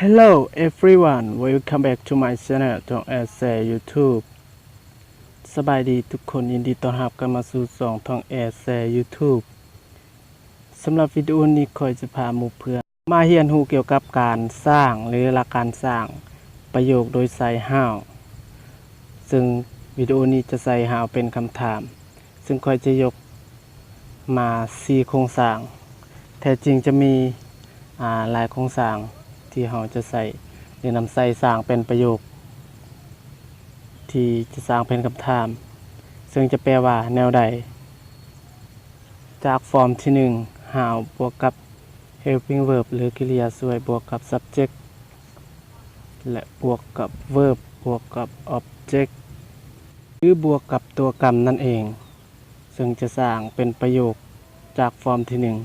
Hello everyone, welcome back to my channel ທ່ອງແອແຊ YouTube. ສະບາຍດີທຸກຄົນ, ຍິນດີຕ້ອນຮັບກັນມາສູ່ຊ່ອງທ່ອງແອແຊ YouTube. ສຳລັບວິດີໂອນີ້ ຂ້ອຍຈະພາໝູ່ເພື່ອນມາຮຽນຮູ້ກ່ຽວກັບການສ້າງ ຫຼື ຫຼັກການສ້າງປະໂຫຍກໂດຍໃຊ້ how, ເຊິ່ງວິດີໂອນີ້ຈະໃຊ້ how ເປັນຄຳຖາມ. ເຊິ່ງຂ້ອຍຈະຍົກມາສີ່ໂຄງສ້າງ, ແທ້ຈິງຈະມີ ອາ ຫຼາຍໂຄງສ້າງທີ່ເຮົາຈະໃຊ້ ຫຼື ນຳໃຊ້ສ້າງເປັນປະໂຫຍກ ທີ່ຈະສ້າງເປັນຄຳຖາມ, ເຊິ່ງຈະແປວ່າແນວໃດ? ຈາກຟອມທີໜຶ່ງ how ບວກກັບ helping verb ຫຼື ກິລິຍາຊ່ວຍ ບວກກັບ subject ແລະ ບວກກັບ verb ບວກກັບ object ຫຼື ບວກກັບຕົວກຳນັ້ນເອງ, ເຊິ່ງຈະສ້າງເປັນປະໂຫຍກຈາກຟອມທີໜຶ່ງ.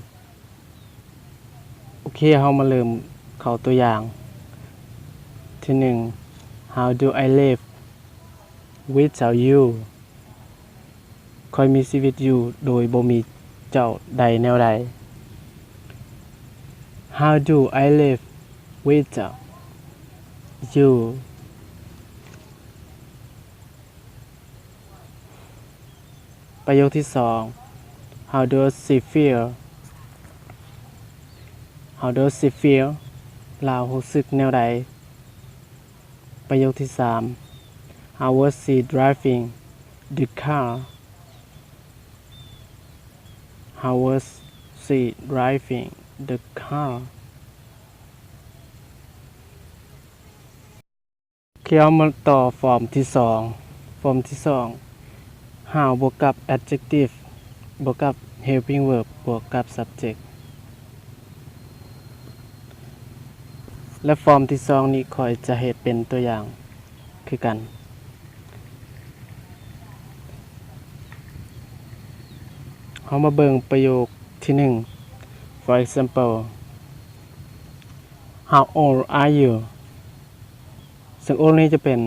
ໂອເຄ, ເຮົາມາເລີ່ມເຂົ້າຕົວຢ່າງທີໜຶ່ງ How do I live without you? ຂ້ອຍມີຊີວິດຢູ່ໂດຍບໍ່ມີເຈົ້າໄດ້ແນວໃດ? How do I live without you? ປະໂຫຍກທີສອງ How does she feel? How does she feel? ລາວຮູ້ສຶກແນວໃດ? ປະໂຫຍກທີສາມ How was she driving the car? How was she driving the car? ໂອເຄ, ເຮົາມາຕໍ່ຟອມທີສອງ. ຟອມທີສອງ How ບວກກັບ adjective ບວກກັບ helping verb ບວກກັບ subject ແລະ ຟອມທີສອງນີ້ ຂ້ອຍຈະເຮັດເປັນຕົວຢ່າງຄືກັນ. ເຮົາມາເບິ່ງປະໂຫຍກທີໜຶ່ງ. For example, How old are you? ເຊິ່ງ old ນີ້ຈະເປັນ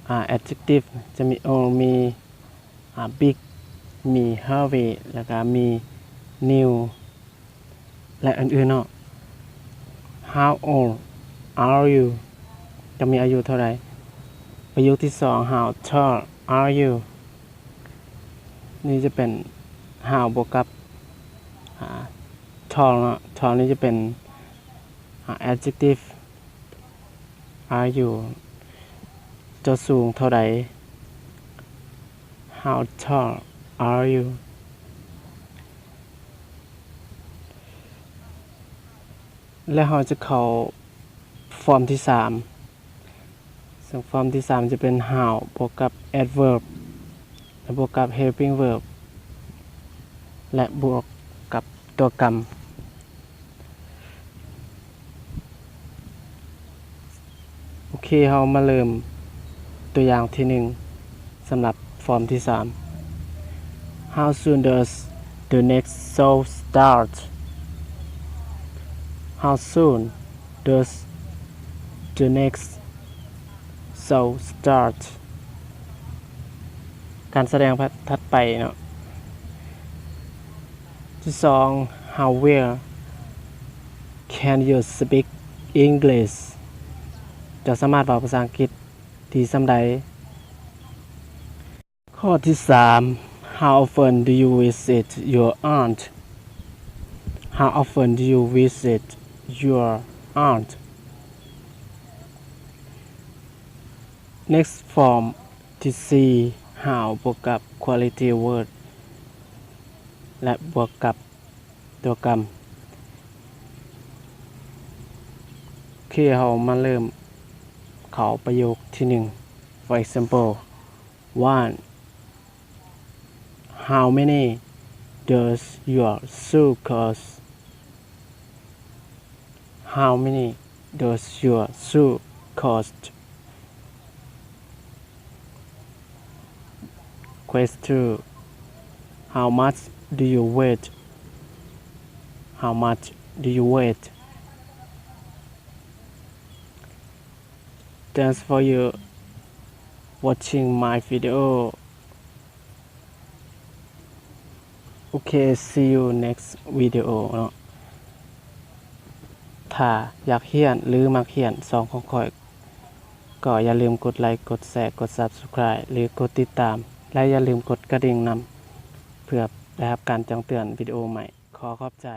ອາ adjective, ຈະມີ old, ມີ ອາ big, ມີ heavy ແລ້ວກະມີ new ແລະ ອື່ນໆເນາະ. How old are you? ຈະມີອາຍຸເທົ່າໃດ? ປະໂຫຍກທີສອງ How tall are you? ນີ້ຈະເປັນ how ບວກກັບ ອາ tall ເນາະ. Tall ນີ້ຈະເປັນ ອາ adjective. Are you? ເຈົ້າສູງເທົ່າໃດ? How tall are you? ແລະ ເຮົາຈະເຂົ້າຟອມທີສາມ. ເຊິ່ງຟອມທີສາມຈະເປັນ how ບວກກັບ adverb ແລະ ບວກກັບ helping verb ແລະ ບວກກັບຕົວກຳ. ໂອເຄ, ເຮົາມາເລີ່ມຕົວຢ່າງທີໜຶ່ງ ສຳລັບຟອມທີສາມ. How soon does the next show start? How soon does the next show start? ການສະແດງຖັດໄປເນາະ. ທີສອງ How well can you speak English? ເຈົ້າສາມາດເວົ້າພາສາອັງກິດດີສ່ຳໃດ? ຂໍ້ທີສາມ How often do you visit your aunt? How often do you visit your aunt? Next form ທີສີ່ How ບວກກັບ quality word ແລະ ບວກກັບຕົວກຳ. ໂອເຄ, ເຮົາມາເລີ່ມເຂົ້າປະໂຫຍກທີໜຶ່ງ. For example, one, How many does your shoe cost? How many does your shoe cost? Question two, How much do you weigh? How much do you weigh? Thanks for your watching my video. Okay, see you next video ເນາະ. ຖ້າຢາກຮຽນ ຫຼື ມັກຮຽນຊ່ອງຂອງຂ້ອຍ ກໍຢ່າລືມກົດໄລ, ກົດແຊ, ກົດ Subscribe ຫຼື ກົດຕິດຕາມ ແລະ ຢ່າລືມກົດກະດິ່ງນຳ ເພື່ອໄດ້ຮັບການແຈ້ງເຕືອນວິດີໂອໃໝ່. ຂໍຂອບໃຈ.